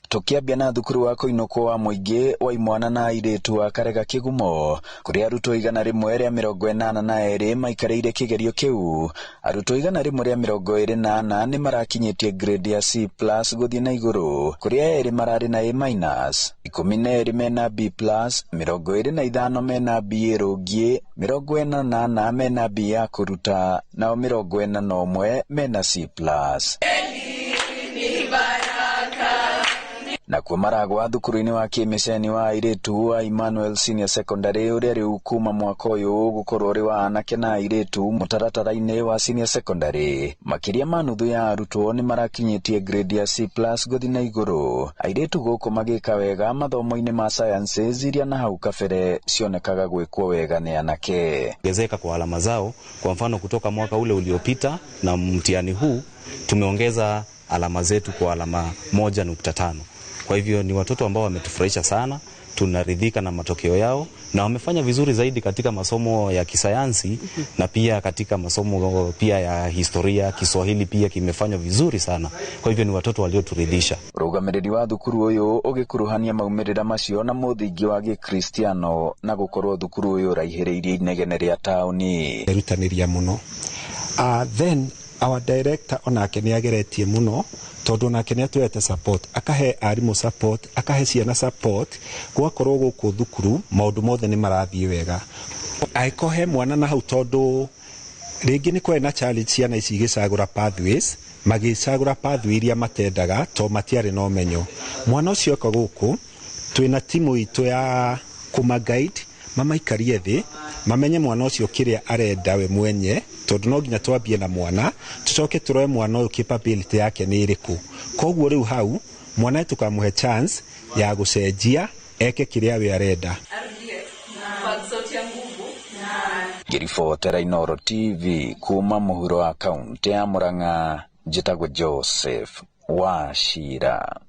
Tũkĩambia na thukuru wa kũinũkwo wa mũingĩ wa imwana na airĩtu wa Karega Kĩgumo, kũrĩa arutwo 182 maikarĩire kĩgerio kĩu. Arutwo 124 nĩ marakinyĩtie grade ya C+ gũthiĩ na igũrũ, kũrĩa erĩ mararĩ na A-, 12 mena B+, 25 mena B ĩrũngiĩ, 44 mena B ya kũruta, nao 41 mena C+. Nakuo maragwa thukuru-inĩ wa kĩmĩceni wa airĩtu wa Emmanuel Senior Secondary, ũrĩa rĩu kuma mwaka ũyũ ũgũkorwo ũrĩ wa anake na airĩtu mũtaratara-inĩ wa senior secondary. Makĩria ma nuthu ya arutwo nĩ marakinyĩtie grade ya C+ gũthiĩ na igũrũ, airĩtu gũkũ magĩka wega mathomo-inĩ ma sciences iria na hau kabere cionekaga gwĩkwo wega nĩ anake. Ongezeka kwa alama zao, kwa mfano kutoka mwaka ule uliopita na mtihani huu tumeongeza alama zetu kwa alama 1.5. Kwa hivyo ni watoto ambao wametufurahisha sana, tunaridhika na matokeo yao na wamefanya vizuri zaidi katika masomo ya kisayansi na pia katika masomo pia ya historia, Kiswahili pia kimefanywa vizuri sana. Kwa hivyo ni watoto walioturidhisha. Ũrũgamĩrĩri wa thukuru ũyũ ũgĩkuruhania maumĩrĩra macio na mũthingi wa gĩkristiano na gũkorwo thukuru ũyũ ũraihĩrĩirie inegene rĩa taũni. Erutanĩria mũno. Then our director onake nĩ ageretie mũno, tondũ onake nĩ atũhete support, akahe arimũ support, akahe ciana support, gwakorwo gũkũ thukuru maũndũ mothe nĩ marathiĩ wega. Angĩkorwo he mwana na hau, tondũ rĩngĩ nĩ kwarĩ na challenge ciana ici igĩcagũra pathways, magĩcagũra pathway iria matendaga to matiarĩ na ũmenyo. Mwana ũcio oka gũkũ, twĩna timu itũ ya kũma guide, mamaikarie thĩ, mamenye mwana ũcio kĩrĩa arenda we mwenye, tondũ no nginya twambie na mwana, tũcoke tũrore mwana ũyũ capability yake nĩ ĩrĩkũ. Koguo rĩu hau mwana tũkamũhe chance ya gũcenjia eke kĩrĩa we arenda. Ngĩribotera Inooro TV kuma mũhuro wa kaunti ya Murang'a, njĩtagwo Joseph Wachira.